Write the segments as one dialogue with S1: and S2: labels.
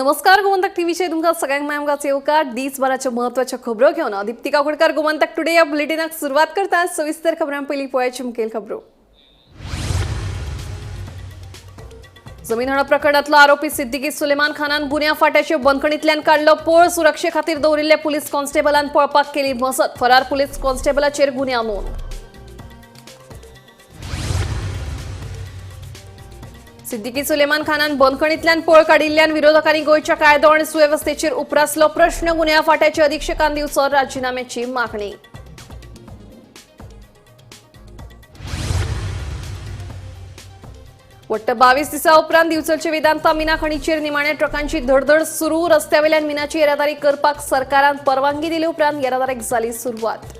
S1: नमस्कार, गोमंतक टीव्हीचेर तुमकां सगळ्यांक माय येवकार. दीसभराच्यो महत्वाच्यो खबरो घेवन हांव दीप्ती काकोडकर गोमंतक टुडे या बुलेटिनाक सुरवात करता. सविस्तर खबरां पयलीं पळयाची मुखेल खबरो. जमीन हडप प्रकरणातलो आरोपी सिद्दीकी सुलेमान खानान गुन्यांव फाट्याचे बंदखणींतल्यान काडलो पळ. सुरक्षे खातीर दवरिल्ल्या पुलीस कॉन्स्टेबलान पळपाक केली मजत. फरार पुलीस कॉन्स्टेबलाचेर गुन्यांव नोंद. सिद्दीकी सुलेमान खानान बंदखणींतल्यान पळ काडिल्ल्यान विरोधकांनी गोंयच्या कायदो आनी सुवेवस्थेचेर उप्रासलो प्रश्न. गुन्यांव फाट्याचे अधीक्षकान दिवचो राजीनाम्याची मागणी. वट्ट 22 दिसां उपरांत दिवचलचे वेदांता मिना खणीचेर निमाण्या ट्रकांची धडधड सुरू. रस्त्यावेल्यान मिनाची येरादारी करपाक सरकारान परवानगी दिले उपरांत येरादारीक जाली सुरवात.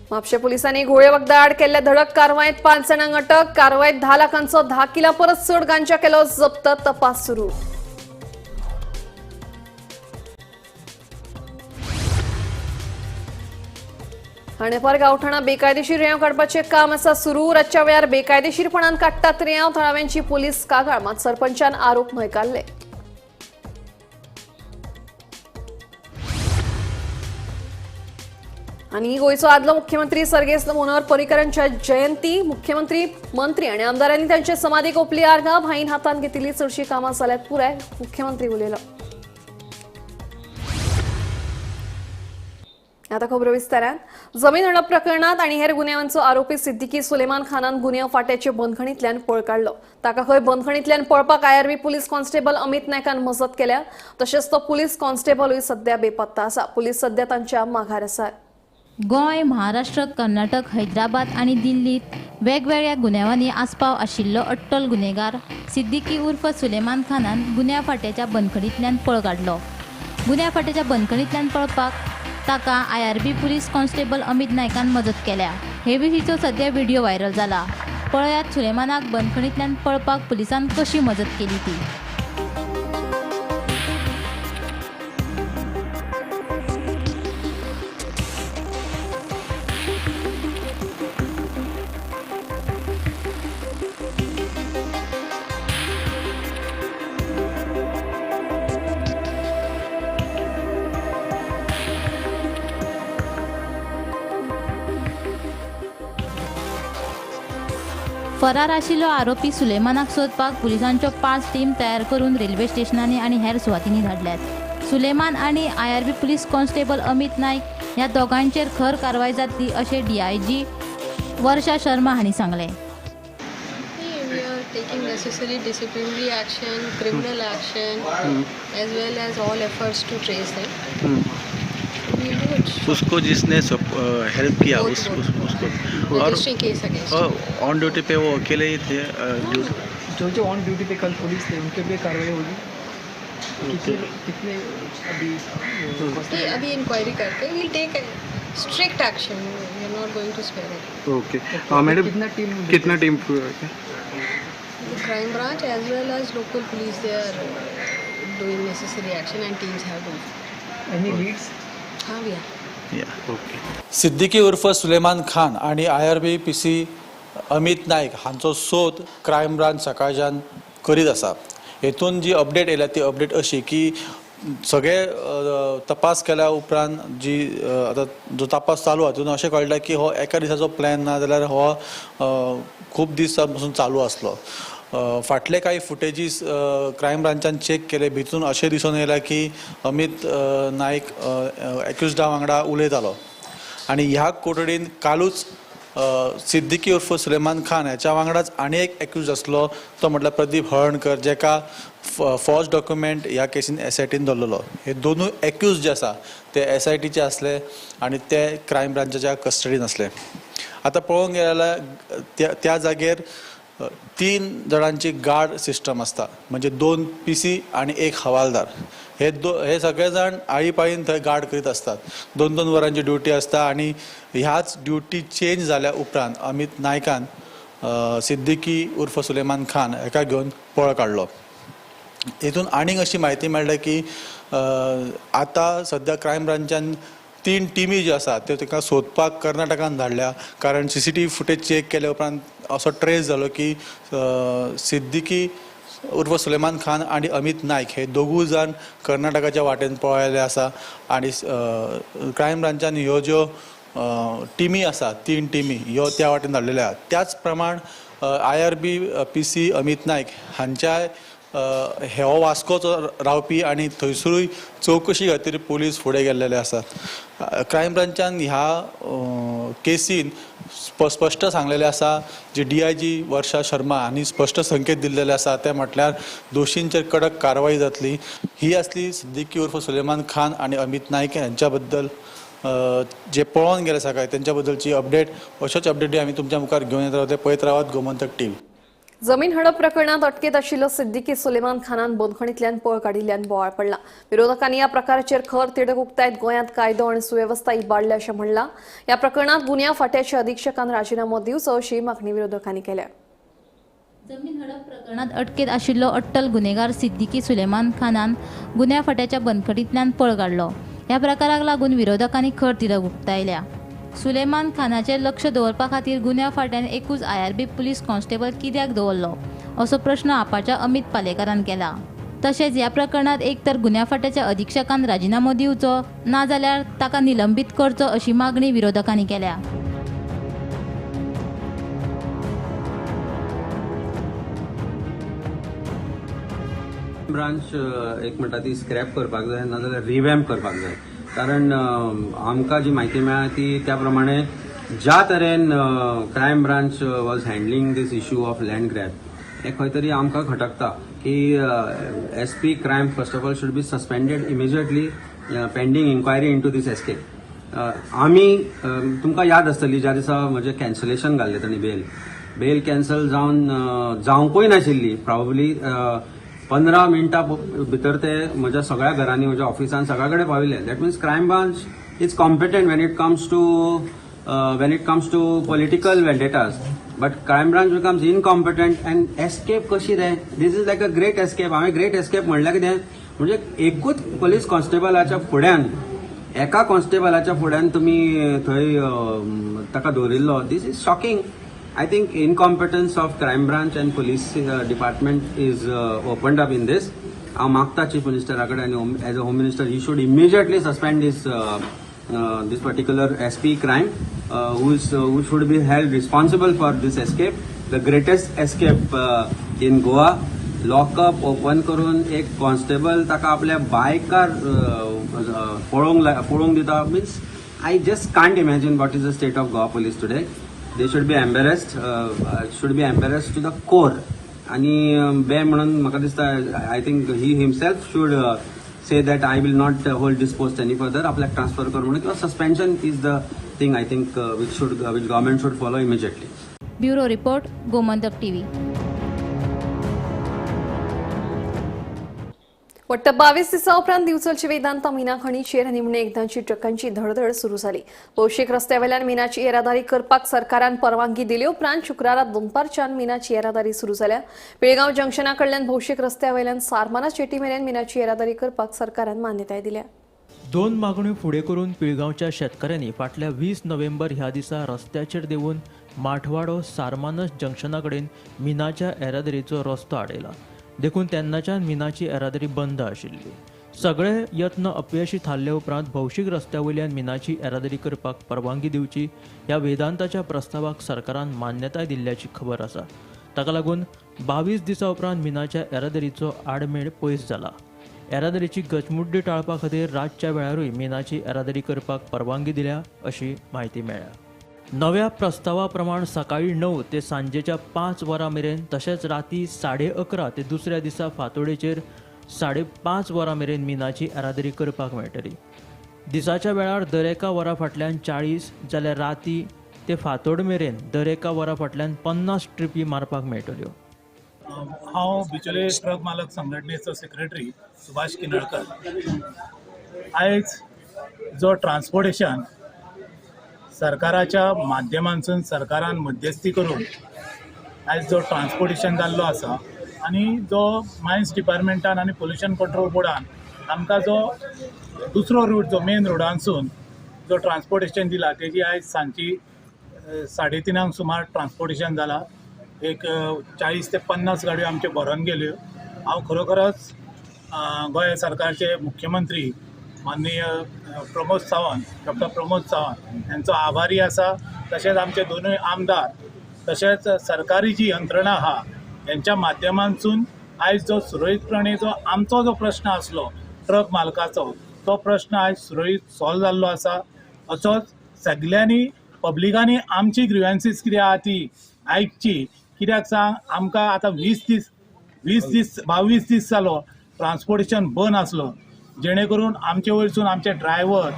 S1: म्हापशें पोलिसांनी घोळे वखदा आड केल्ल्या धडक कारवायेंत 5 जाणांक अटक. कारवायेंत 10 लाखांचो 10 किला परस चड गांजा केलो जप्त. तपास सुरू. हाणेपार गांवठाणा बेकायदेशीर रेंव काडपाचें काम आसा सुरू. रातच्या वेळार बेकायदेशीरपणान काडटात रेंव. थळाव्यांची पोलीस कागाळ, मात सरपंचान आरोप न्हयकारले. आनी गोंयचो आदलो मुख्यमंत्री सर्गेस्त मनोहर पर्रीकरांच्या जयंती. मुख्यमंत्री, मंत्री आनी आमदारांनी तांचे समाधीक ओपली आर्गां. भाईन हातांत घेतिल्ली चडशीं कामां जाल्यात पुराय. मुख्यमंत्री उलयलो. आता खबरो विस्तारान. जमीन हडप प्रकरणात आनी हेर गुन्यांवांचो आरोपी सिद्दीकी सुलेमान खानान गुन्यांव फाट्याचे बंदखणींतल्यान पळ काडलो. ताका खंय बंदखणींतल्यान पळपाक आयआरबी पुलीस कॉन्स्टेबल अमित नायकान मजत केल्या. तशेंच तो पुलीस कॉन्स्टेबलूय सध्या बेपत्ता आसा. पुलीस सध्या तांच्या माघार आसात.
S2: गोंय, महाराष्ट्र, कर्नाटक, हैदराबाद आनी दिल्लीत वेगवेगळ्या गुन्यांवांनी आस्पाव आशिल्लो अट्टल गुन्हेगार सिद्दीकी उर्फ सुलेमान खानान गुन्यांव फाट्याच्या बंदखणींतल्यान पळ काडलो. गुन्यांव फाट्याच्या बंदखणींतल्यान पळपाक ताका आयआरबी पुलीस कॉन्स्टेबल अमित नायकान मजत केल्या. हे विशींचो सद्या व्हिडिओ व्हायरल जाला. पळयात सुलेमानाक बंदखणींतल्यान पळपाक पुलिसान कशी मजत केली ती. फरार आशिल्लो आरोपी सुलेमानाक सोदपाक पुलिसांच्यो 5 टीम तयार करून रेल्वे स्टेशनांनी आनी हेर सुवातींनी धाडल्यात. सुलेमान आनी IRB police constable Amit Naik ह्या दोगांचेर खर कारवाय जातली अशें डीआयजी वर्षा शर्मा हांणी सांगलें.
S3: We are taking necessary disciplinary action, criminal action, as well as all efforts to trace them.
S4: उसको जिसने हेल्प किया उसको और ऑन ड्यूटी पे वो अकेले ही थे.
S5: जो जो ऑन ड्यूटी पे कल पुलिस थे उनके भी कार्रवाई होगी. कितने अभी
S3: अभी इंक्वायरी करके we will take strict action. We are not going to spare it.
S6: Okay madam, कितना team?
S3: Crime branch as well as local police, they are doing necessary action and teams have been.
S5: Any leads?
S3: हाँ भैया.
S4: Okay.
S7: Siddiqui उर्फ सुलेमान खान आनी IRB PC Amit Naik हांचो सोद crime branch सकाळच्यान करीत आसा. हेतून जी अपडेट येयल्या ती अपडेट अशी की सगळे तपास केल्या उपरांत जी आतां जो तपास चालू आसा तितून अशें कळटा की हो एका दिसाचो प्लॅन ना जाल्यार हो खूब दीस पसून चालू आसलो. फाटले कांय फुटेजीस क्रायम ब्रांचान चॅक केले. भितून अशें दिसून येयलां की अमित नायक एक्युज्डा वांगडा उलयतालो आनी ह्या कोठडीन कालूच सिद्दीकी उर्फ सुलेमान खान ह्याच्या वांगडाच आनी एक एक्युज आसलो तो म्हटल्यार प्रदीप हळणकर, जेका फॉल्स डॉक्युमेंट ह्या केसीन एसआयटीन धरलेलो. हे दोनूय एक्युज जे आसा ते एसआयटीचे आसले आनी ते क्रायम ब्रांचाच्या कस्टडीन आसले. आतां पळोवंक गेले जाल्यार त्या जागेर 3 जाणांची गार्ड सिस्टम आसता, म्हणजे 2 पीसी आनी 1 हवालदार. हे सगळे जाण आळी पाळीन थंय गार्ड करीत आसतात. 2-2 वरांची ड्युटी आसता आनी ह्याच ड्युटी चेंज जाल्या उपरांत अमित नायकान सिद्दीकी उर्फ सुलेमान खान हाका घेवन पळ काडलो. हितून आनीक अशी म्हायती मेळ्ळ्या की आतां सद्या क्रायम ब्रांचान 3 टिमी ज्यो आसात त्यो तांकां सोदपाक कर्नाटकान धाडल्या, कारण सीसीटीव्ही फुटेज चॅक केल्या उपरांत असो ट्रेस जालो की सिद्दीकी उर्फ सुलेमान खान आनी अमित नायक हे दोगूय जाण कर्नाटकाच्या वाटेन पळयले आसा आनी क्रायम ब्रांचान ह्यो ज्यो टिमी आसा, 3 टिमी ह्यो त्या वाटेन धाडलेल्यो आहा. त्याच प्रमाण IRB PC Amit Naik हांच्या हो वास्कोचो रावपी आनी थंयसरूय चवकशी खातीर पुलीस फुडें गेल्लेले आसात. क्रायम ब्रांचान ह्या केसीन स्पश्ट सांगलेलें आसा, जी DIG वर्षा शर्मा हांणी स्पश्ट संकेत दिल्लेले आसा ते म्हटल्यार दोशींचेर कडक कारवाई जातली. ही आसली सिद्दीकी उर्फ सुलेमान खान आनी अमित नायक हांच्या बद्दल जे पळोवन गेले सकाळी तेंच्या बद्दलची अपडेट. अश्योच अपडेटी आमी तुमच्या मुखार घेवन येत रावते. पळयत रावात गोमंतक टीव्ही.
S1: जमीन हडप प्रकरणात अटकेत आशिल्लो सिद्दीकी सुलेमान खानान बंदखणींतल्यान पळ काडिल्ल्यान बोवाळ पडला. विरोधकांनी ह्या प्रकाराचेर खर तिडक उक्तायत गोंयांत कायदो आनी सुवेवस्था इबाडल्या अशें म्हणलां. ह्या प्रकरणात गुन्यांव फांट्याच्या अधिक्षकान राजिनामो दिवचो अशी मागणी विरोधकांनी केल्या.
S2: जमीन हडप प्रकरणात अटकेत आशिल्लो अट्टल गुन्हेगार सिद्दीकी सुलेमान खानान गुन्यांव फांट्याच्या बंदखणींतल्यान पळ काडलो. ह्या प्रकाराक लागून विरोधकांनी खर तिडक उक्तायल्या. सुलेमान खानाचेर लक्ष दवरपा खातीर गुन्यांव फांट्यान एकूच IRB police constable कित्याक दवरलो असो प्रश्न आपाच्या अमित पालेकारान केला. तशेंच ह्या प्रकरणात एक तर गुन्यांव फांट्याच्या अधिक्षकान राजिनामो दिवचो नाजाल्यार ताका निलंबीत करचो अशी मागणी विरोधकांनी केल्या.
S8: ब्रांच एक म्हणटा ती स्क्रॅप करपाक जाय नाजाल्यार रिवॅम्प करपाक जाय, कारण आमकां जी म्हायती मेळ्ळा ती त्या प्रमाणे ज्या तरेन crime branch was handling this issue of land grab हें खंय तरी आमकां खटकता की SP crime first of all should be suspended immediately pending inquiry into this escape. आमी तुमकां याद आसतली ज्या दिसा म्हजें कॅन्सलेशन घाल्लें तांणी बेल कॅन्सल जावन जावंकूय नाशिल्ली, प्रॉबली 15 मिनटां भितर ते म्हज्या सगळ्या घरांनी म्हज्या ऑफिसान सगळ्या कडेन पाविल्ले. That means crime branch is competent when it comes to political vendettas, but crime branch becomes incompetent and escape कशी रे? This is like a great escape. हांवें ग्रेट एस्केप म्हणल्यार कितें म्हणजे एकूच पोलीस कॉन्स्टेबलाच्या फुड्यान, एका कॉन्स्टेबलाच्या फुड्यान तुमी थंय ताका दवरिल्लो. This is shocking. I think incompetence of crime branch and police department is opened up in this. हांव मागता चीफ मिनिस्टरा कडेन आनी as a home minister he should immediately suspend this this particular SP crime who should be held responsible for this escape, the greatest escape in Goa. Lockup open करून एक constable ताका आपल्या बायकार पळोवंक दिता means I just can't imagine what is the state of Goa police today. They should be embarrassed, should be embarrassed to the core. आणि बे म्हणून म्हाका दिसता I think he himself should say that I will not hold this post any further, आपल्याक transfer कर म्हणून किंवा suspension is the thing I think which government should follow immediately.
S2: Bureau report, Gomantak TV.
S1: वट्ट 22 दिसां उपरांत दिवचलची वेदांता मिना खणीचेर निमणे एकदांची ट्रकांची धडधड सुरू जाली. भौशीक रस्त्यावेल्यान मिनाची येरादारी करपाक सरकारान परवानगी दिली उपरांत शुक्रारा दनपारच्यान मिनाची येरादारी सुरू जाल्या. पिळगांव जंक्शना कडल्यान भौशीक रस्त्यावेल्यान सारमाना चेटी मेरेन मिनाची येरादारी करपाक सरकारान मान्यताय दिल्या.
S9: 2 मागण्यो फुडें करून पिळगांवच्या शेतकऱ्यांनी फाटल्या 20 नोव्हेंबर ह्या दिसा रस्त्याचेर देंवून माठवाडो सारमानस जंक्शना कडेन मिनाच्या येरादारीचो रस्तो आडयला. देखून तेन्नाच्यान मिनाची येरादारी बंद आशिल्ली. सगळे यत्न अपयशी थारले उपरांत भौशीक रस्त्या वयल्यान मिनाची येरादारी करपाक परवानगी दिवची ह्या वेदांताच्या प्रस्तावाक सरकारान मान्यताय दिल्ल्याची खबर आसा. ताका लागून 22 दिसां उपरांत मिनाच्या येरादारीचो आडमेळ पयस जाला. येरादारीची गचमुड्डी टाळपा खातीर रातच्या वेळारूय मिनाची येरादारी करपाक परवानगी दिल्या अशी म्हायती मेळ्ळ्या. नव्या प्रस्तावा प्रमाण सकाळी 9 ते सांजेच्या 5 वरां मेरेन तशेंच राती 11:30 ते दुसऱ्या दिसा फांतोडेचेर 5:30 वरां मेरेन मिनाची येरादारी करपाक मेळटली. दिसाच्या वेळार दरेका वरा फाटल्यान 40 जाल्यार राती ते फांतोड मेरेन दरेका वरा फाटल्यान 50 ट्रिपी मारपाक मेळटल्यो.
S10: हांव बिचोले ट्रक मालक संघटनेचो सेक्रेटरी सुभाष किनळकर. आयज जो ट्रान्सपोर्टेशन सरकाराच्या माध्यमांतसून सरकारान मध्यस्थी करून आयज जो ट्रान्सपोर्टेशन जाल्लो आसा आनी जो मायन्स डिपार्टमेंटान आनी पोल्युशन कंट्रोल बोर्डान आमकां जो दुसरो रूट जो मेन रोडांसून जो ट्रान्सपोर्टेशन दिला तेजी आयज सांजची 3:30 सुमार ट्रान्सपोर्टेशन जाला. एक 40 ते 50 गाडयो आमच्यो भरून गेल्यो. हांव खरोखरच गोंय सरकारचे मुख्यमंत्री माननीय प्रमोद सावंत, डॉक्टर प्रमोद सावंत यांचो आभारी आसा. तशेंच आमचे दोनूय आमदार तशेंच सरकारी जी यंत्रणा आहा हेंच्या माध्यमांतसून आयज जो सुरळीतपणे जो आमचो जो प्रश्न आसलो ट्रक मालकाचो तो प्रश्न आयज सुरळीत सॉल्व जाल्लो आसा. असोच सगल्यांनी पब्लिकांनी आमची ग्रिव्हन्सीस कितें आहा ती आयकची. कित्याक सांग, आमकां आतां 20 दीस 22 दीस जालो ट्रान्सपोर्टेशन बंद आसलो, जेणे करून आमचे वयरसून आमचे ड्रायव्हर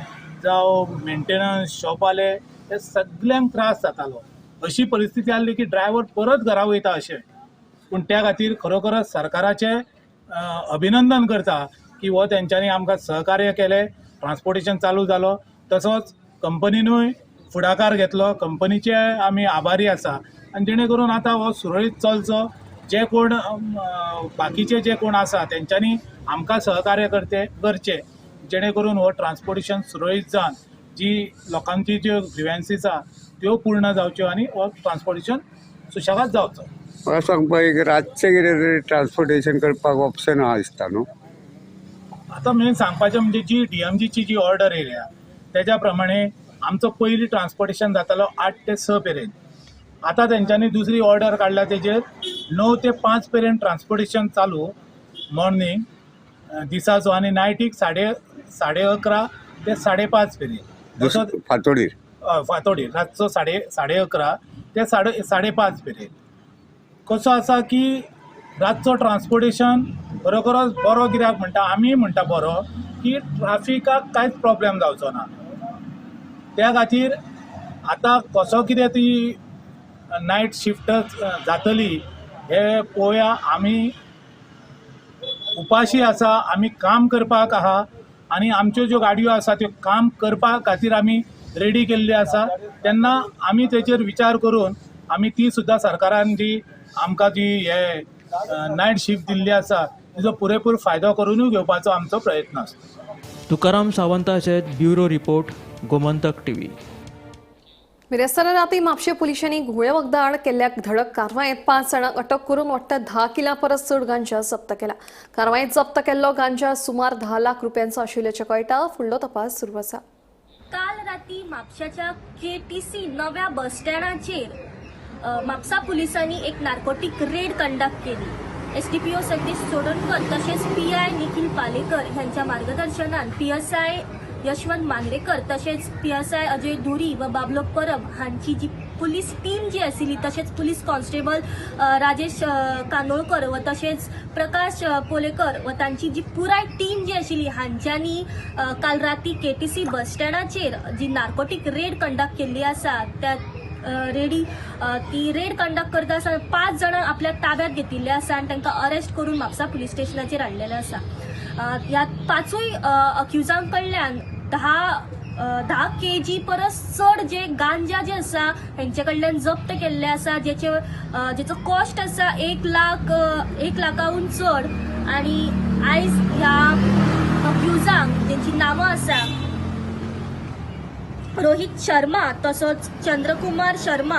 S10: जावं मेंटेनन्स शॉपवाले हे सगल्यांक त्रास जातालो. अशी परिस्थिती आसली की ड्रायव्हर परत घरा वयता अशें. पूण त्या खातीर खरोखरच सरकाराचें अभिनंदन करता की हो तेंच्यांनी आमकां सहकार्य केलें, ट्रान्सपोर्टेशन चालू जालो. तसोच कंपनीनूय फुडाकार घेतलो, कंपनीचे आमी आभारी आसा आनी जेणे करून आतां हो सुरळीत चलचो. जे कोण बाकीचे जे कोण आसा तेंच्यांनी आमकां सहकार्य करचें, जेणे करून हो ट्रान्सपोर्टेशन सुरळीत जावन जी लोकांची ज्यो ग्रिव्हन्सीस आहा त्यो पूर्ण जावच्यो आनी हो ट्रान्सपोर्टेशन सुशेगाद जावचो.
S11: म्हाका सांगपाक एक रातचें कितें तरी ट्रान्सपोर्टेशन करपाक ऑप्शन आहा दिसता न्हू.
S10: आतां मेन सांगपाचें म्हणजे जी DMGची जी ऑर्डर येयल्या तेज्या प्रमाणे आमचो पयलीं ट्रान्सपोर्टेशन जातालो 8 ते 6 मेरेन. आतां तेंच्यांनी दुसरी ऑर्डर काडल्या तेजेर 9 ते 5 मेरेन ट्रान्सपोर्टेशन चालू मॉर्निंग दिसाचो आनी नायटीक 11:30 ते 5:30 मेरेन.
S11: फांतोडीर,
S10: फांतोडीर रातचो 11:30 ते 5:30 मेरेन. कसो आसा की रातचो ट्रान्सपोर्टेशन खरोखरच बरो, कित्याक म्हणटा आमी म्हणटा बरो की ट्राफिकाक कांयच प्रॉब्लेम जावचो ना. त्या खातीर आतां कसो कितें ती नायट शिफ्ट जातली हे पळोवया. आमी उपाशी आसा, आमी काम करपाक आहा आनी आमच्यो ज्यो गाडयो आसा त्यो काम करपा खातीर आमी रेडी केल्ल्यो आसा. तेन्ना आमी तेचेर विचार करून आमी ती सुद्दां सरकारान जी आमकां जी हे नायट शिफ्ट दिल्ली आसा तिजो पुरेपूर फायदो करूनूय घेवपाचो आमचो प्रयत्न आसता.
S9: तुकाराम सावंताचे ब्युरो रिपोर्ट, गोमंतक टीव्ही.
S1: बिरेस्तारा राती म्हापशें पुलिसांनी घुंवळे वखदां आड केल्ल्या धडक कारवायेंत 5 जाणांक अटक करून वट्ट 10 किलां परस चड गांजा जप्त केला. कारवायेंत जप्त केल्लो गांजा सुमार 10 लाख रुपयांचो आशिल्ल्याचें कळटा. फुडलो तपास सुरू आसा.
S12: काल राती म्हापशाच्या KTC नव्या बस स्टँडाचेर म्हापसा पुलिसांनी एक नार्कोटीक रेड कंडक्ट केली. SDPO Satish Chodankar तशेंच PI Nikhil Palekar ह्यांच्या मार्गदर्शनान PSI Yashwant Mandrekar तशेंच PSI Ajay धुरी व बाबलो परब हांची जी पुलीस टीम जी आशिल्ली तशेंच पुलीस कॉन्स्टेबल राजेश कानोळकर व तशेंच प्रकाश पोलेकर व तांची जी पुराय टीम जी आशिल्ली हांच्यांनी काल राती KTC बस स्टँडाचेर जी नार्कोटीक रेड कंडक्ट केल्ली आसा त्या रेडी ती रेड कंडक्ट करता आसतना 5 जाणांक आपल्या ताब्यात घेतिल्ले आसा आनी तांकां अरेस्ट करून म्हापसा पुलीस स्टेशनाचेर हाडलेले आसा. ह्या 5 अक्युजां कडल्यान 10 kg परस चड जे गांजा जे आसा हेंचे कडल्यान जप्त केल्ले आसा, जेचो कॉस्ट आसा 1 लाखाहून चड. आनी आयज ह्या अक्युजांक जेंची नांवां आसा रोहित शर्मा तसोच चंद्रकुमार शर्मा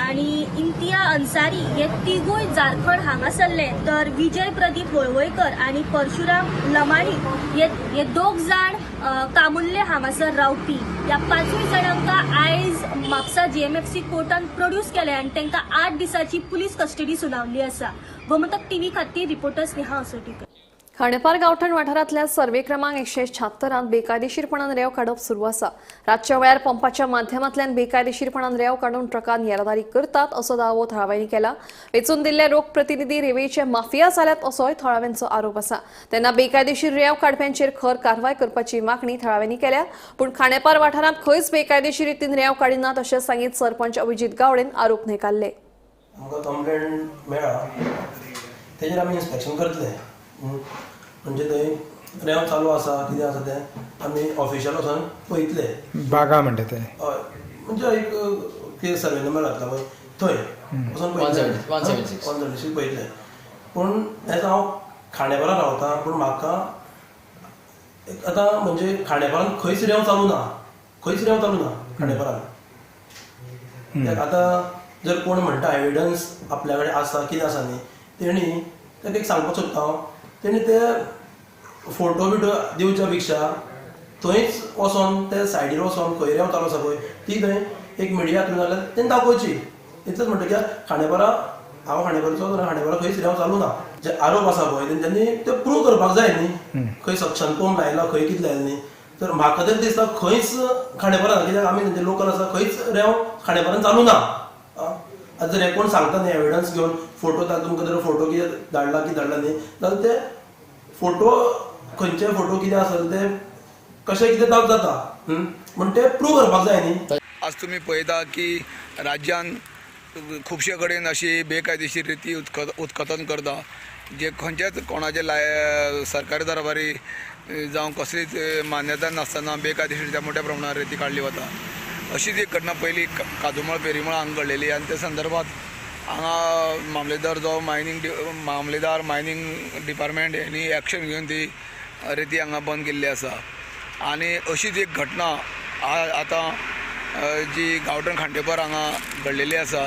S12: आनी इम्तिया अन्सारी हे तिगूय झारखंड हांगासरले, तर विजय प्रदीप वळवयकर आनी परशुराम लमाणी हे 2 जाण कामुल्ले हांगासर रावपी. ह्या 5 जाणांक आयज म्हापसा GMFC कोर्टान प्रोड्यूस केले आनी तांकां 8 दिसांची पुलीस कस्टडी सुनावली आसा. गोमंतक टीव्ही खातीर रिपोर्टर स्नेहा असोटीकर.
S1: खांडेपार गांवठण वाठारांतल्या सर्वे क्रमांक 176 बेकायदेशीरपणान रेंव काडप सुरू आसा. रातच्या वेळार पंपाच्या माध्यमांतल्यान बेकायदेशीरपणान रेंव काडून ट्रकान येरादारी करतात असो दावो थळाव्यांनी केला. वेंचून दिल्ले लोकप्रतिनिधी रेंवेचे माफिया जाल्यात असोय थळाव्यांचो आरोप आसा. तेन्ना बेकायदेशीर रेंव काडप्यांचेर खर कारवाय करपाची मागणी थळाव्यांनी केल्या. पूण खांडेपार वाठारांत खंयच बेकायदेशीर रितीन रेंव काडिनात अशें सांगीत सरपंच अभिजीत गावडेन आरोप न्हयकारले.
S13: आमकां कंप्लेन मेळ्ळा तेजेर आमी इन्स्पेक्शन करतले. म्हणजे थंय रेंव चालू आसा कितें आसा तें आमी ऑफिशियल वचोन पळयतले.
S6: बागा म्हणटा ते
S13: हय, म्हणजे एक कितें सर्वे नंबर घातला पळय थंय वचोन पळयतले, 176 पळयतले. पूण एज हांव खांडेपारान रावता, पूण म्हाका आतां म्हणजे खांडेपारान खंयच रेंव चालू ना, खंयच रेंव चालू ना खांडेपारान. आतां जर कोण म्हणटा एविडन्स आपल्या कडेन आसा कितें आसा न्ही, तेणी ताका एक सांगपाक सोदता हांव, तेणी ते फोटो बिटो दिवच्या पेक्षा थंयच वचोन ते सायडीर वचोन खंय रेंव चालू आसा पळय ती थंय एक मिडिया थ्रू जाल्यार तेणी दाखोवची. इतलेंच म्हणटा कित्याक खांडेपारा हांव खांडेपारचो, खांडेपारा खंयच रेंव चालू ना. जे आरोप आसा पळय तेंच्यांनी ते प्रूव करपाक जाय न्ही, खंय सक्शन पंप लायला खंय कितें लायला न्ही. तर म्हाका तरी दिसता खंयच खांडेपारान, कित्याक आमी तेंचे लोकल आसा, खंयच रेंव खांडेपारान चालू ना. आतां जर हे कोण सांगता न्ही एविडन्स घेवन फोटो, तुमकां जर फोटो कितें धाडला कितें धाडला न्ही जाल्यार ते फोटो खंयचे फोटो कितें आसत ते कशें कितें दाख जाता म्हण ते प्रूव करपाक जाय न्ही.
S14: आज तुमी पळयता की राज्यान खुबशे कडेन अशी बेकायदेशीर रिती उत्खनन करता, जे खंयच्याच कोणाचे सरकारी दरबारी जावं कसलीच मान्यता नासतना बेकायदेशीर मोठ्या प्रमाणात रेती काडली वता. अशीच एक घटना पयली कादुमळ पेरीमळ हांगा घडलेली आनी त्या संदर्भात हांगा मामलेदार जो मामलेदार मायनींग डिपार्टमेंट हेणी एक्शन घेवन ती रेती हांगा बंद केल्ली आसा. आनी अशीच एक घटना आतां जी गांवठण खांडेपार हांगा घडलेली आसा.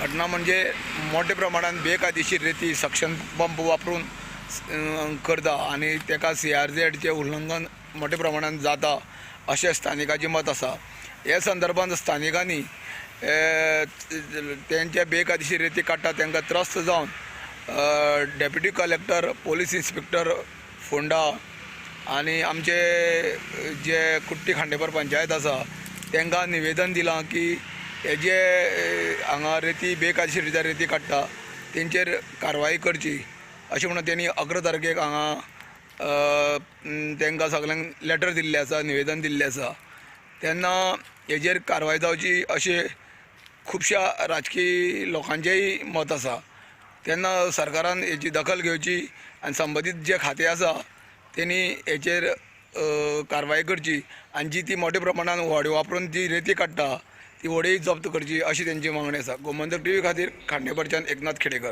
S14: घटना म्हणजे मोठ्या प्रमाणान बेकायदेशीर रेती सक्शन पंप वापरून करता आनी ताका CRZचें उल्लंघन मोठ्या प्रमाणान जाता अशें स्थानिकाचें मत आसा. ह्या संदर्भात स्थानिकांनी तेंचे बेकायदेशीर रेती काडटा तांकां त्रस्त जावन deputy collector, police inspector Ponda आनी आमचे जे कुट्टी खांडेपार पंचायत आसा तांकां निवेदन दिलां की हे जे हांगा रेती बेकायदेशीर रित्या रेती काडटा तेंचेर कारवाई करची अशें म्हणून तेणी 11 तारखेक हांगा तांकां सगल्यांक लेटर दिल्लें आसा, निवेदन दिल्लें आसा. तेन्ना हेजेर कारवाय जावची अशें खुबश्या राजकीय लोकांचेंय मत आसा. तेन्ना सरकारान हेची दखल घेवची आनी संबंदीत जे खातें आसा तेणी हेचेर कारवाय करची आनी जी ती मोठ्या प्रमाणान व्हडें वापरून जी रेती काडटा ती व्हडेंय जप्त करची अशी तेंची मागणी आसा. गोमंतक टीव्ही खातीर खांडेपारच्यान एकनाथ खेडेकर.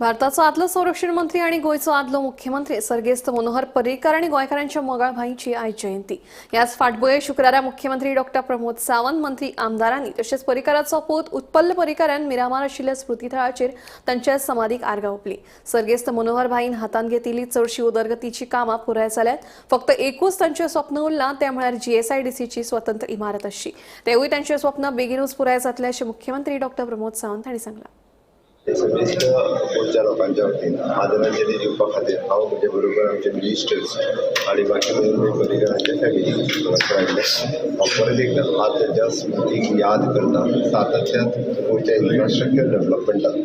S1: भारताचो आदलो संरक्षण मंत्री आनी गोंयचो आदलो मुख्यमंत्री सर्गेस्त मनोहर पर्रीकार आनी गोंयकारांच्या मोगाळ भाईची आयज जयंती. ह्याच फाटभुंयेर शुक्रारा मुख्यमंत्री डॉक्टर प्रमोद सावंत, मंत्री, आमदारांनी तशेंच पर्रीकाराचो पूत उत्पल्ल पर्रीकारान मिरामार आशिल्ल्या स्मृतीथळाचेर तांच्या समाधीक आर्गां ओंपली. सर्गेस्त मनोहर भाईन हातांत घेतिल्ली चडशी उदरगतीची कामां पुराय जाल्यात. फक्त एकूच तांचें स्वप्न उरलां तें म्हळ्यार GSIDCची स्वतंत्र इमारत आसची. तेवूय तांचें स्वप्न बेगीनूच पुराय जातलें अशें मुख्यमंत्री डॉक्टर प्रमोद सावंत हांणी सांगलां.
S15: समेस्त गोंयच्या लोकांच्या वतीन आदरांजली दिवपा खातीर हांव म्हजे बरोबर आमचे मिनिस्टर्स आनी बाकी पर्रीकरांच्या फॅमिली हांगासर आयिल्ले. हांव परत एकदां आज तांच्या स्मृतीक याद करता. सातत्यान गोंयच्या इन्फ्रास्ट्रक्चर डेवलपमेंटाक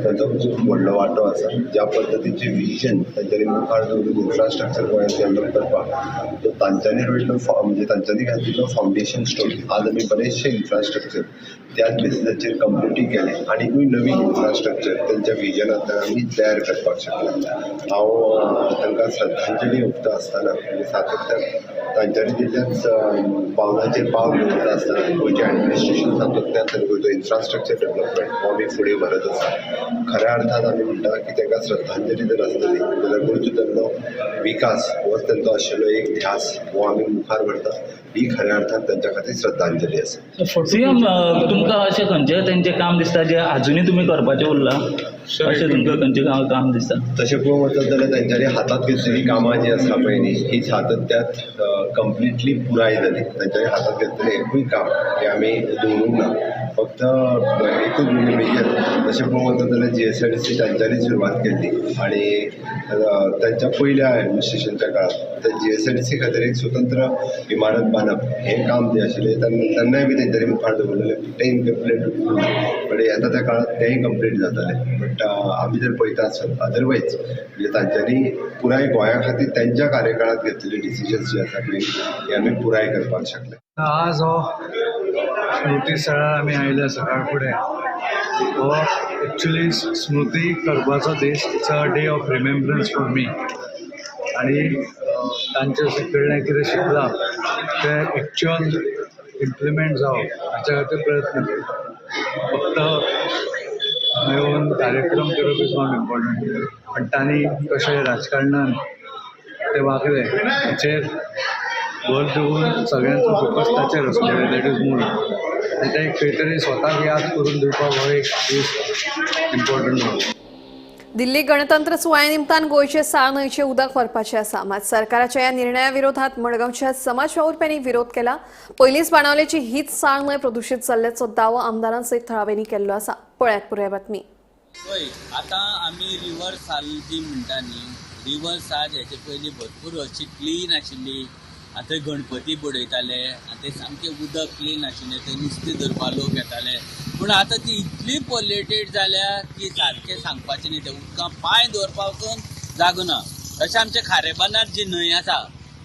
S15: तांचो खूब व्हडलो वांटो आसा. ज्या पद्दतीचें विजन तांच्यांनी मुखार दवरून इन्फ्रास्ट्रक्चर गोंयांत डेवलप करपाक तो तांच्यांनी रोयल्लो म्हणजे तांच्यांनी घातिल्लो फावंडेशन स्टोन आज आमी बरेचशे इन्फ्रास्ट्रक्चर त्याच बेसिसाचेर कंप्लिटूय केलें आनीकूय नवीन इन्फ्रास्ट्रक्चर त्यांच्या विजनांतल्यान आमी तयार करपाक शकले. हांव तांकां श्रद्धांजली ओंपता आसतना म्हणजे सातत्यान तांच्यांनी दिल्ल्याच पावलाचेर पावल दवरता आसतना गोंयचें एडमिनिस्ट्रेशन सातत्यान गोंयचो इन्फ्रास्ट्रक्चर डेवलपमेंट हो आमी फुडें व्हरत आसा. खऱ्या अर्थान आमी म्हणटा की तांकां श्रद्धांजली जर आसतली जाल्यार गोंयचो तांचो विकास हो तांचो आशिल्लो एक ध्यास हो आमी मुखार व्हरता. ही खऱ्या अर्थान तांच्या खातीर श्रद्धांजली आसा.
S16: सीएम, तुमकां अशें खंयचें तेंचें काम दिसता जें आजुनूय तुमी करपाचें उरलां, अशें तुमकां खंयचें काम दिसता?
S15: तशें पळोवंक वचत जाल्यार तांच्यांनी हातांत घेतलेली कामां जी आसा पळय न्ही ही सातत्यांत कंप्लिटली पुराय जाली. तांच्यांनी हातांत घेतलेलें एकूय काम हें आमी दवरूंक ना. फक्त एकूच म्हणजे मेजर तशें पळोवंक वचत जाल्यार GSIDC तांच्यांनी सुरवात केल्ली आनी तांच्या पयल्या एडमिनिस्ट्रेशनच्या काळांत त्या GSIDC खातीर एक स्वतंत्र इमारत बांदप हें काम जें आशिल्लें तेन्नाय बी तेंच्यांनी मुखार दवरलेलें तें इनकम्प्लीट बट येता त्या काळांत तेंय कंप्लीट जातालें. बट आमी जर पळयता आसत अदरवायज म्हणजे तांच्यांनी पुराय गोंया खातीर तांच्या कार्यकाळांत घेतलेले डिसिजन्स जे आसा पळय हे आमी पुराय करपाक शकले.
S17: आज हो स्मृती स्थळार आमी आयले सकाळ फुडें हो एक्चुली स्मृती करपाचो दीस. It's a day of remembrance for me. आनी तांचे कडल्यान कितें शिकलां तें एक्चुअल इम्प्लिमेंट जावप हाच्या खातीर प्रयत्न करता. फक्त येवन कार्यक्रम करप is not important, पण तांणी कशें राजकारणान ते वागले हाचेर भर दिवन सगळ्यांचो फोकस ताचेर आसलो. That is more. आनी ते खंय तरी स्वताक याद करून दिवपाक हो एक दीस इम्पॉर्टंट म्हणून.
S1: दिल्ली गणतंत्र सुवाळ्या निमतान गोंयचे साळ न्हंयचें उदक व्हरपाचें आसा. मात सरकाराच्या ह्या निर्णया विरोधात मडगांवच्या समाज वावुरप्यांनी विरोध केला. पयलींच बाणावलेची हीच साळ न्हंय प्रदुशीत जाल्ल्याचो दावो आमदारां सयत थळाव्यांनी केल्लो आसा. पळयात पुराय बातमी.
S18: पळय आतां आमी रिवर साल जी म्हणटा न्ही, रिवर साल हेचे पयलीं भरपूर अशी क्लीन आशिल्ली. आतां गणपती बुडयताले आनी ते सामकें उदक क्लीन आशिल्लें, थंय नुस्तें धरपाक लोक येताले. पूण आतां ती इतली पोल्युटेड जाल्या की सारकें सांगपाचें न्ही, त्या उदकां पांय दवरपा वचून जागो ना. तशें आमच्या खारेबांदार जी न्हंय आसा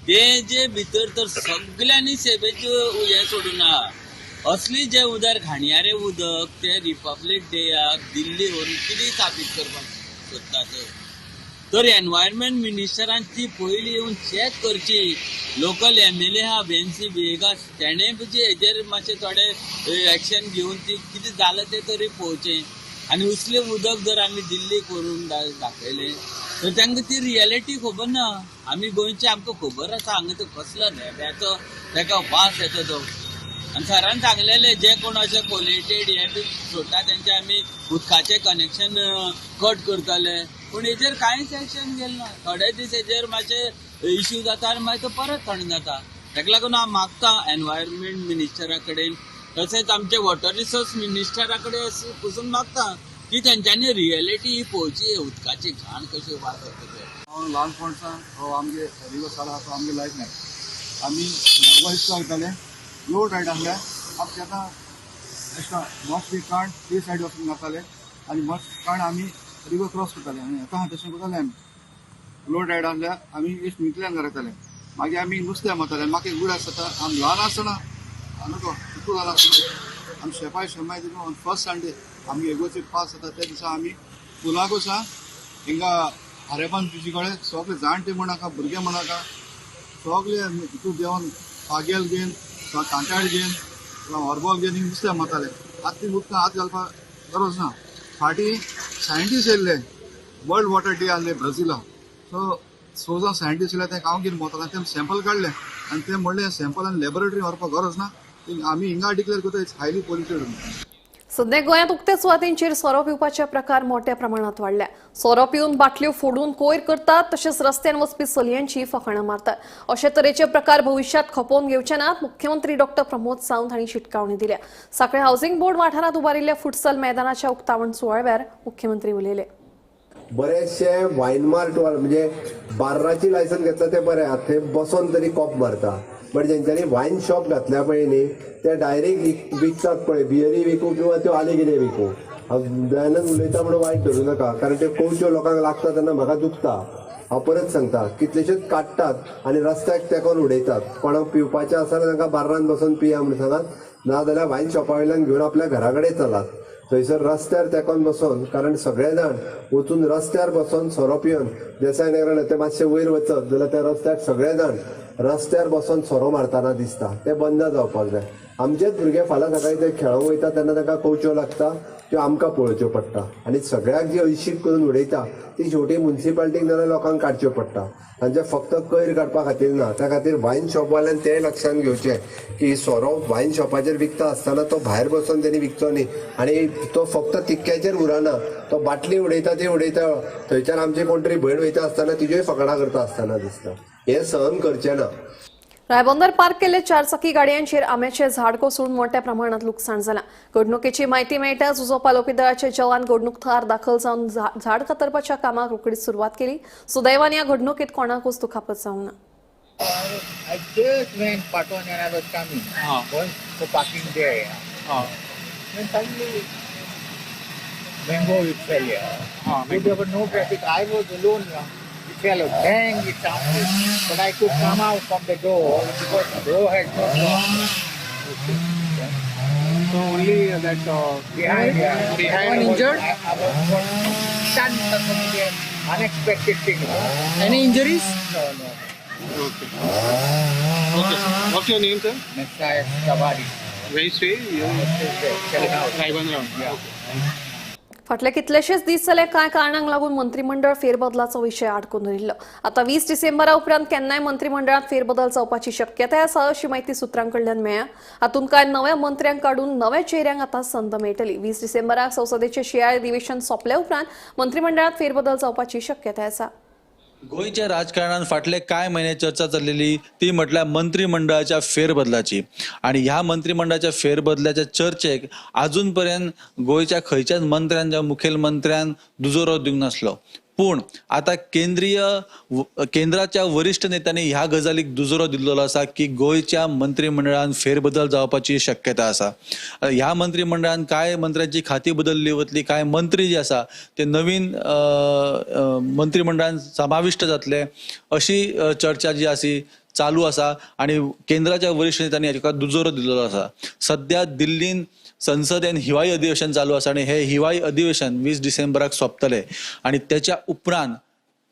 S18: ते जे भितर तर सगल्यांनी सेवेचें हें सोडून आहा. असली जे उदक घाणयारें उदक ते रिपब्लीक डेयाक दिल्ली व्हरून कितें साबीत करपाक सोदतात. तर एनवायरमेंट मिनिस्टरान ती पयलीं येवन चॅक करची. लोकल एमएलए आहा वेन्सी विएगास, तेणें बी हेजेर मातशें थोडें एक्शन घेवन ती कितें जालां तें तरी पळोवचें. आनी उसलें उदक जर आमी दिल्लीक व्हरून दाखयलें तर तांकां ती रियलिटी खबर ना. आमी गोंयचे आमकां खबर आसा हांगा तो कसलो रेब्याचो ताका वास येता तो. आनी सरान सांगलेलें जे कोण अशे पोल्युटेड हे बी सोडटा तेंचे आमी उदकाचें कनेक्शन कट करतले. पूण हेजेर कांयच एक्शन गेलें ना. थोडे दीस हेजेर मातशे इश्यू जाता आनी मागीर तो परत थंड जाता. ताका लागून हांव मागता एनवायरमेंट मिनिस्टरा कडेन तशेंच आमचे वॉटर रिसोर्स मिनिस्टरा कडेन पसून मागता की तेंच्यांनी रियलिटी ही पळोवची, उदकाची घाण कशी वास येता ते.
S19: हांव ल्हानपणसान हो आमगे रिवर साल आहा तो आमगे लायफ लायन. आमी मडगांव इस्कोलाक वयताले, लो टायड आसले आमचे आतां एशें मस्ट बी काण ते सायड वचून घालताले आनी मस्ट काण आमी रिवर क्रॉस करताले. आनी आतां तशें करताले आमी. लो टायड आसल्यार आमी इश्ट न्हंयतल्यान घरा येताले. मागीर आमी नुस्तें मारताले. म्हाका एक गूड आसता, आमी ल्हान आसतना नको इतू जालां आसतना आमी शेपाय शेमाय दिवन फर्स्ट संडे आमगे एगोची पास जाता त्या दिसा आमी पुलाकूच हिंगा हारेबान बिची कडेन सगळे जाणटे म्हण नाका, भुरगे म्हण नाका, सगळे हितू देंवन फागेल घेवन, कांटाळ घेवन, हॉर्बॉल घेवन हिंग नुस्तें मारताले. आतां ती उदकां हात घालपाक गरज ना. फाटीं सायंटिस्ट येयल्ले, वर्ल्ड वॉटर डे आहले ब्राझिला, सो सो जावन सायंटिस्ट येयले ते गांवगीर भोंवताले, ते सॅम्पल काडले आनी ते म्हणलें सॅम्पल आनी लॅबोरेटरी व्हरपाक गरज ना, आमी हिंगा डिक्लेअर करता it's highly polluted.
S1: सध्या गोंयांत उक्त्या सुवातींचेर सोरो पिवपाचे प्रकार मोठ्या प्रमाणात वाडल्या. सोरो पिवन बाटल्यो फोडून कोयर करतात, तशेंच रस्त्यान वचपी चलयांची फकाणां मारतात. अशे तरेचे प्रकार भविश्यांत खपोवन घेवचे नात, मुख्यमंत्री डॉक्टर प्रमोद सावंत हांणी शिटकावणी दिल्या. सांखळे हावसिंग बोर्ड वाठारांत उबारिल्ल्या फुटसल मैदानाच्या उक्तावण सुवाळ्यार मुख्यमंत्री उलयले.
S15: बरेचशे वायन मार्ट म्हणजे बार्राची लायसन घेतला ते बरें, आतां थंय बसोन तरी कॉप मारता. बट जेंच्यांनी वायन शॉप घातल्या पळय न्ही ते डायरेक्ट विकतात पळय, बियरी विकूं किंवा त्यो आनी कितें विकूं. हांव दयानंद उलयता म्हणून वायट धरूं नाका, कारण त्यो कोवच्यो लोकांक लागता तेन्ना म्हाका दुखता. हांव परत सांगता, कितलेशेच काडटात आनी रस्त्याक तेंकोन उडयतात. कोणाक पिवपाचें आसा जाल्यार तांकां बार्रान बसून पिया म्हणून सांगात, नाजाल्यार वायन शॉपा वयल्यान घेवन आपल्या घरा कडेन चलात. थंयसर रस्त्यार तेंकोन बसोन, कारण सगळे जाण वचून रस्त्यार बसोन सोरो पिवन देसाय नगरान ते मातशे वयर वचत जाल्यार त्या रस्त्याक सगळे जाण रस्त्यार बसोन सोरो मारतना दिसता. ते बंद जावपाक जाय. आमचेच भुरगे फाल्यां सकाळी ते खेळोंक वयता तेन्ना तांकां कोवच्यो लागता, त्यो आमकां पळोवच्यो पडटा. आनी सगळ्याक जी हळशीक करून उडयता ती शेवटी मुन्सिपालिटीक नाजाल्यार लोकांक काडच्यो पडटा. तांचे फक्त कोयर काडपा खातीर ना, त्या खातीर वायन शॉपवाल्यान तें लक्षांत घेवचें की सोरो वायन शॉपाचेर विकता आसतना तो भायर बसून तेणी विकचो न्ही. आनी तो फक्त तिक्क्याचेर उरना, तो बाटली उडयता ती उडयता, थंयच्यान आमची कोण तरी भयण वयता आसतना तिज्योय फकाणां करता आसतना दिसता. हें सहन करचें ना.
S1: रायबंदर पार्क केल्ले चारचाकी गाडयांचेर आंब्याचे झाड कोसळून मोठ्या प्रमाणात लुकसाण जालां. घडणुकेची म्हायती मेळटाच उजो पालोवपी दळाचे जवान घडणूक थळार दाखल जावन झाड कातरपाच्या कामाक रोखडीच सुरवात केली. सुदैवान ह्या घडणुकेत कोणाकूच दुखापत जावंक ना.
S20: I just went Paton and I was coming. Going for parking there. Then suddenly mango it fell here. There was no traffic. I was alone. It fell, bang, it sounded. But I could come out from the door because the door had not locked. Okay. Yeah.
S6: So only that
S20: behind, yeah.
S6: Behind
S20: I was,
S6: injured?
S20: I was stunned, unexpected thing.
S5: Any injuries?
S20: No, no.
S6: Okay. Okay, sir. What's your name, sir?
S20: Messiah Kavari.
S6: Where you stay?
S20: Raiban.
S6: Yeah. Okay.
S1: फाटले कितलेशेच दीस जाले कांय कारणांक लागून मंत्रिमंडळ फेरबदलाचो विशय आडकून उरिल्लो. आतां 20 डिसेंबरा उपरांत केन्नाय मंत्रिमंडळात फेरबदल जावपाची शक्यताय आसा अशी म्हायती सुत्रां कडल्यान मेळ्ळ्या. हातूंत कांय नव्या मंत्र्यांक काडून नव्या चेहऱ्यांक आतां संद मेळटली. 20 डिसेंबराक संसदेचें शिंयाळें अधिवेशन सोंपले उपरांत मंत्रिमंडळात फेरबदल जावपाची शक्यताय आसा.
S7: गोंयच्या राजकारणात फाटले कांय म्हयने चर्चा चल्लेली ती म्हटल्यार मंत्रिमंडळाच्या फेरबदलाची आनी ह्या मंत्रिमंडळाच्या फेरबदलाच्या चर्चेक अजून पर्यंत गोंयच्या खंयच्याच मंत्र्यान जावं मुखेल मंत्र्यान दुजोरो दिवंक नासलो. पूण आतां केंद्राच्या वरिश्ठ नेत्यांनी ह्या गजालीक दुजोरो दिल्लो आसा की गोंयच्या मंत्रिमंडळान फेरबदल जावपाची शक्यता आसा. ह्या मंत्रिमंडळान कांय मंत्र्यांची खाती बदलली वतली, कांय मंत्री जे आसा ते नवीन मंत्रिमंडळान समाविश्ट जातले अशी चर्चा जी आसी चालू आसा आनी केंद्राच्या वरिश्ठ नेत्यांनी हाका दुजोरो दिल्लो आसा. सद्या दिल्लीन संसदेन हिवाळी अधिवेशन चालू आसा आनी हे हिवाळी अधिवेशन 20 डिसेंबराक सोंपतले आनी त्याच्या उपरांत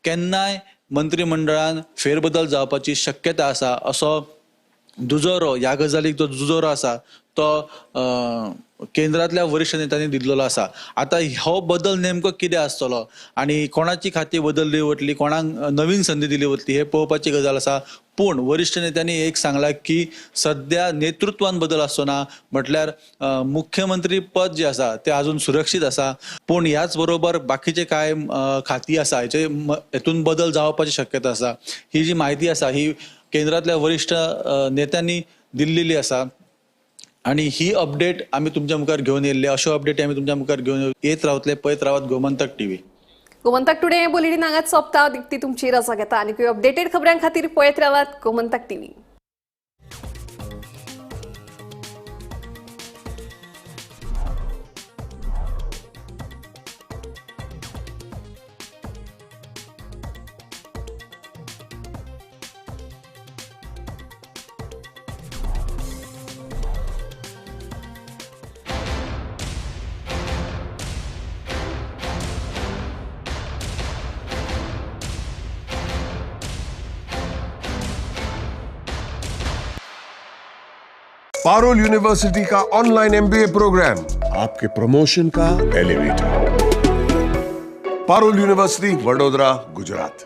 S7: केन्नाय मंत्रिमंडळान फेरबदल जावपाची शक्यता आसा असो दुजोरो ह्या गजालीक जो दुजोरो आसा तो केंद्रांतल्या वरिश्ठ नेत्यांनी दिल्लो आसा. आतां हो बदल नेमको कितें आसतलो आनी कोणाची खाती बदलली वतली, कोणाक नवीन संदी दिली वतली हे पळोवपाची गजाल आसा. पूण वरिश्ठ नेत्यांनी एक सांगलां की सद्या नेतृत्वान बदल आसचो ना, म्हटल्यार मुख्यमंत्री पद जे आसा ते अजून सुरक्षीत आसा, पूण ह्याच बरोबर बाकीचे कांय खाती आसा हेचे हेतून बदल जावपाची शक्यता आसा. ही जी म्हायती आसा ही केंद्रांतल्या वरिश्ठ नेत्यांनी दिल्लेली आसा आनी ही अपडेट आमी तुमच्या मुखार घेवन येयल्ले. अश्यो अपडेट आमी तुमच्या मुखार घेवन येत रावतले. पळयत रावात गोमंतक टीव्ही.
S1: गोमंतक टुडे हे बुलेटीन हांगाच सोंपता. दीप्ती तुमची रजा घेता आनी अपडेटेड खबरां खातीर पळयत रावात गोमंतक टीव्ही.
S21: पारुल यूनिवर्सिटी का ऑनलाइन एमबीए प्रोग्राम आपके प्रमोशन का एलिवेटर. पारुल यूनिवर्सिटी, वडोदरा, गुजरात.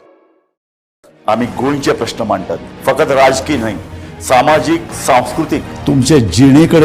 S22: आमी गोंयचे प्रश्न मांडटात, फकत राजकीय न्हय, सामाजीक, सांस्कृतीक,
S23: तुमचे जिणेकडे